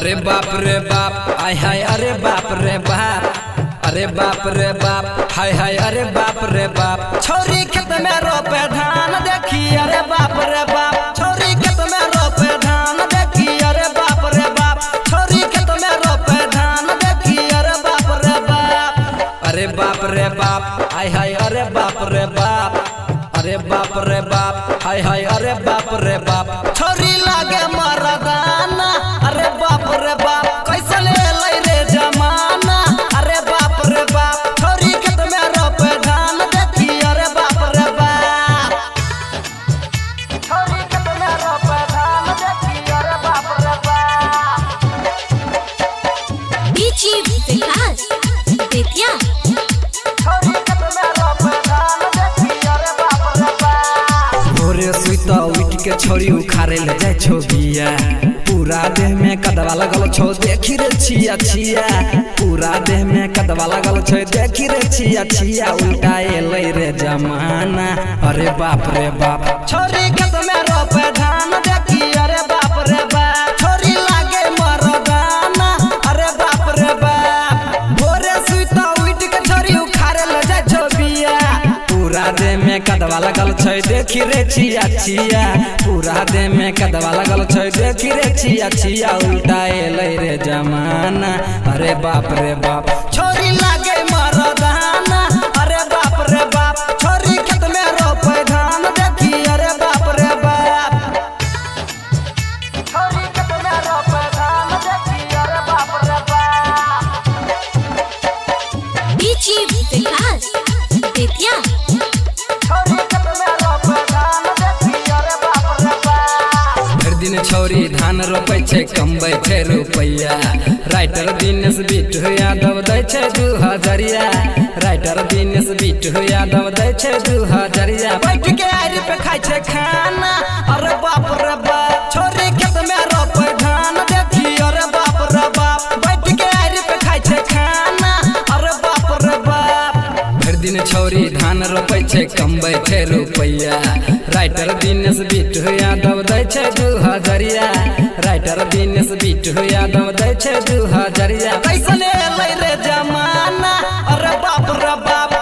अरे बाप रे बाप, आय हाय, अरे बाप रे बाप, अरे बाप रे बाप, हाय हाय, अरे बाप रे बाप। छौरी खेत में रोपे धान देखी, अरे बाप रे बाप। छौरी खेत में रोपे धान देखी, अरे बाप रे बाप। छौरी खेत में रोपे धान देखी, अरे बाप रे बाप। अरे बाप रे बाप, हाय हाय, अरे बाप रे बाप, अरे बाप रे बाप, हाय हाय, अरे बाप रे बाप। छौरी लागे मरदाना, अरे बाप रे बाप, कैसे ले रे जमाना, अरे बाप रे बाप। छौरी खेत में रोपे धान देखी, अरे बाप रे बाप। छौरी खेत में रोपे धान देखी, अरे बाप रे बाप। डीजे विकास बेतिया। छौरी खेत में रोपे धान देखी, अरे बाप रे बाप। भोरे सुता उठ के छौरी उखाड़े ले जाय छौ बिया, पूरा देह में कदवा लगल छौ देखी रे छिया छिया। पूरा देह में कदवा लगल छौ देखी रे छिया छिया। उल्टा एलै रे जमाना, अरे बाप रे बाप। छौरी खेत में रोपे धान देखी, अरे बाप रे बाप। छौरी लागे मरदाना, अरे बाप रे बाप। भोरे सुता उठ के छौरी उखाड़े ले जाय छौ बिया, पूरा देह में कदवा लगल छै देखी रे छिया छिया। पूरा देह में कदवा लगल छै देखी रे छिया छिया। उल्टा एलै रे जमाना, अरे बाप रे बाप। छौरी लागे मरदाना, अरे बाप रे बाप। छौरी खेत में रोपे धान देखी, अरे बाप रे बाप। छौरी खेत में रोपे धान देखी, अरे बाप रे बाप। डीजे विकास बेतिया। छौरी खेत में रोपे धान देखी, अरे बाप रे बाप। भरि दिन छौरी धान रोपै छै कमबै छै रुपैया। राइटर दिनेश बिट्टू यादव दै छै 2000। राइटर दिनेश बिट्टू यादव दै छै 2000। बैठ के आरि पे खाइ छै खाना, अरे बाप रे बाप। छौरी खेत में रोपै धान देखी, अरे बाप रे बाप। बैठ के आरि पे खाइ छै खाना, अरे बाप रे बाप। भरि दिन छौरी धान रोपै छै कमबै छै रुपैया। राइटर दिनेश बिट्टू यादव दै छै 2000। राइटर दिनेश बिट्टू यादव दै छै 2000। कैसन एलै रे जमाना, अरे बाप रे बाप।